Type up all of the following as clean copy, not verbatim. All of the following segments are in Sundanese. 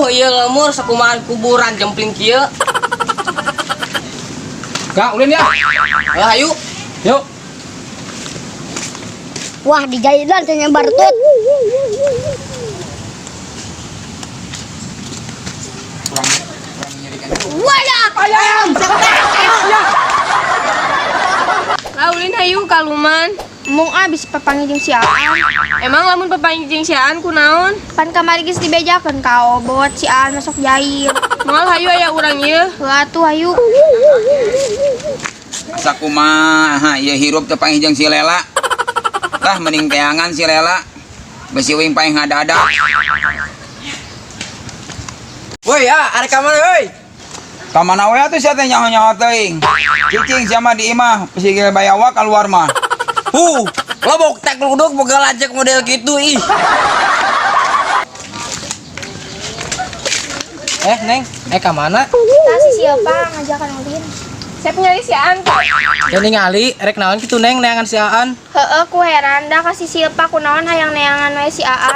Duh, ieu lemur sakumaha kuburan jempling kieu. Kak, ulin ya. Ayo, hayu. Yuk. Wah, dijailan teh bartut. Wadah. Ayam. Lah ulin hayu kaluman. Mung ah bisa papanggih jeung si Aan. Emang lamun papanggih jeung si Aan kunaon? Pan kamari geus dibejakeun ka Obot si Aan masuk jahil. Moal hayu aya urang ieu. Heuh atuh hayu. Asa kumaha ieu hirup teu panggih jeung si Lela. Lah mending teangan si Lela. Besi uing paling ngadada. Woi, ah, arek ka mana woi? Ka mana we atuh sia teh nyaho-nyaho teuing. Cicing sia mah di imah, besi ge bayawa keluar mah. Lo bok tek luduk boga lajek model gitu ih. Neng, ka mana? Tah si siapa ngajakan ulin? Saya nyari si Aan kok. Ya ningali, rek naon kitu Neng neangan si Aan. Heeh, ku heran dah ka si Silpa kunaon hayang neangan we si Aan.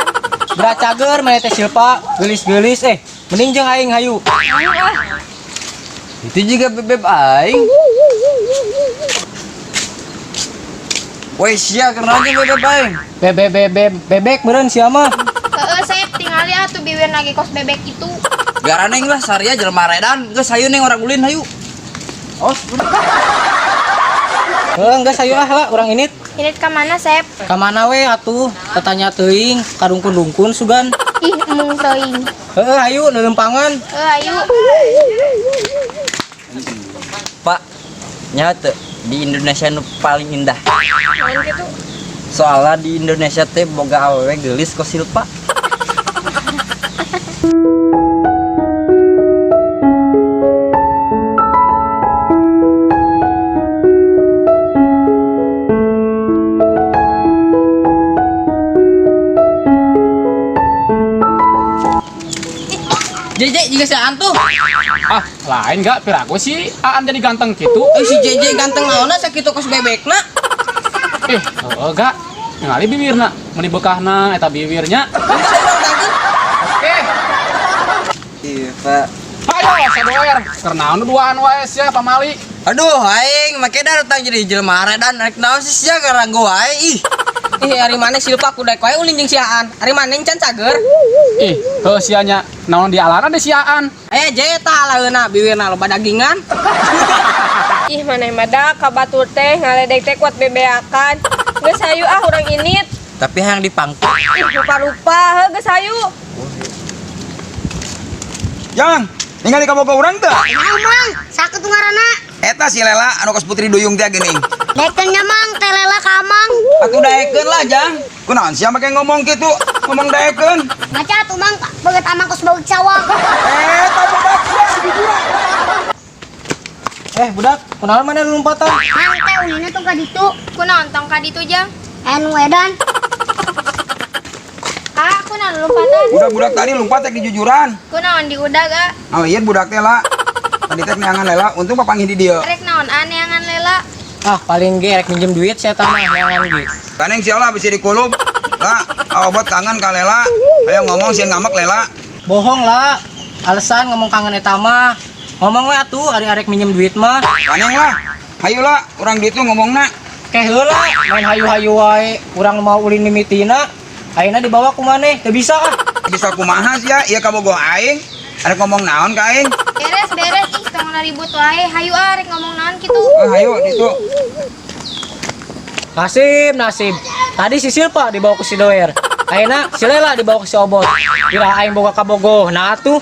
Berat cager maneh teh Silpa, geulis-geulis mending jeung aing hayu. Itu juga bebeb aing. Woi, sia kenapa bebeb aing? Bebek bebek bebek meureun sia mah. Heeh, Sep tingali atuh biwir lagi kos bebek itu. Gara neng lah saria jelema redan, geus hayu neng urang ulin hayu. Oh, Heuh, geus hayu ah lah urang init. Init ka mana, Sep? Ka mana we atuh? Tetanya teuing, karungkun-rungkun sugan. Ih, mung teuing. Heuh, hayu leuleumpangan. Heuh, hayu. Pak, nyata di Indonesia nu paling indah. Naon kitu? Soalnya di Indonesia teh boga awewe geulis kos Silpa. JJ juga si Aan tuh. Ah, lain gak piraku si Aan jadi ganteng gitu. Si JJ ganteng naonna sakitu kos bebekna. Heeh gak. Ningali bibirna, meuni bekahna eta bibirnya. Oke. Iya, Pak. Ayo, sadoer. Keur naon duaan wae sia pamali. Aduh, aing make datang jadi jelema redan rek naon sih sia garanggo wae ih. Ih, ari maneh Silpa ku daek wae ulin jeung si Aan. Ari maneh can cager. Ih, heuh sia nya naon dialana deh si Aan. Eh, je tah laeuna biwirna loba dagingan. Ih, maneh mah da ka batur teh ngaledek teh kuat bebeakan. Geus hayu ah urang init. Tapi hayang dipangku. Ih, rupa-rupa heuh geus hayu. Jang, ningali ka boga urang teu? Naon, Mang? Sakitu ngaranna? Eta si Lela anu kos putri duyung teh geuning. Daekeun nya, Mang, teh Lela ka Amang. Atuh daekeun lah, Jang. Kunaon sia make ngomong kitu? Ngomong daekeun. Ngaca atuh, Mang, beungeut Amang kos bau sawah. Eta budak sia dijujuran. Budak, kunaon maneh lompatan? Mang teh ulinna tong ka ditu. Kunaon tong ka ditu, Jang? Aya nu edan. Ah, kunaon lompatan? Budak-budak tadi lompat teh dijujuran. Kunaon diudag, ah? Oh iya budak teh lah. Tadi teh neangan Lela, untung papanggih di dieu. Rek naon ah neangan Lela? Ah, paling ge rek minjem duit sia tah mah neangan ge. Kaneng sia lah bisi dikulub. Lah, obat kangen ka Lela. Ayo ngomong sieun ngambek Lela. Bohong lah. Alasan ngomong kangen eta mah. Ngomong we atuh ari arek minjem duit mah. Kaneng lah. Hayu lah, urang ditu ngomongna. Keh heula, main hayu-hayu wae. Urang mau ulin mimitina. Ayeuna dibawa ku maneh, teu bisa ah. Bisa kumaha sia, ieu kabogoh aing. Arek ngomong naon ka aing? Beres-beres ih tong ribut wae. Hayu ah rek ngomong naon kitu. Ah, hayu ditu. Nasib, nasib. Tadi si Silpa dibawa ke si Doer. Ayeuna si Lela dibawa ke si Obot. Kira aing boga kabogoh. Nah atuh.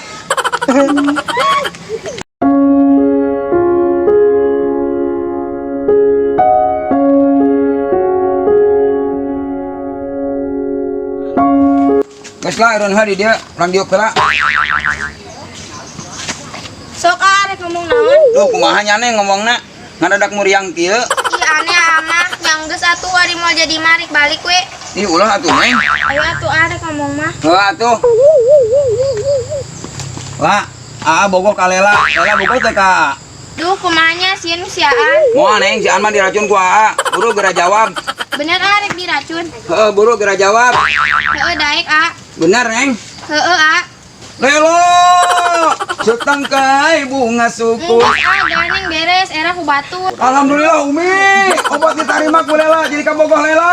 Geus lah eureun heula di dieu, urang diuk heula. Sok ah rek ngomong naon? Duh, kumaha nya neng ngomongna? Ngadadak muriang kieu. Ih aneh ah mah, yang geus atuh ari moal jadi marik balik we. Ih, ulah atuh neng. Ayo atuh ah rek ngomong mah. Heuh atuh. Lah, aa bogoh ka Lela, Lela bogoh teh ka. Duh, kumanya sieun si Aan. Moal neng, si Aan mah diracun ku aa. Buru geura jawab. Bener ah rek diracun. Heeh, buru geura jawab. Heeh daek ah. Bener neng. Heeh ah. Lela, setangkai bunga syukur. Geus ah, gandeng beres, era ku batur. Alhamdulillah Umi, obat diterima ku Lela, jadi kabogoh Lela.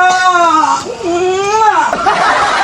Mwah.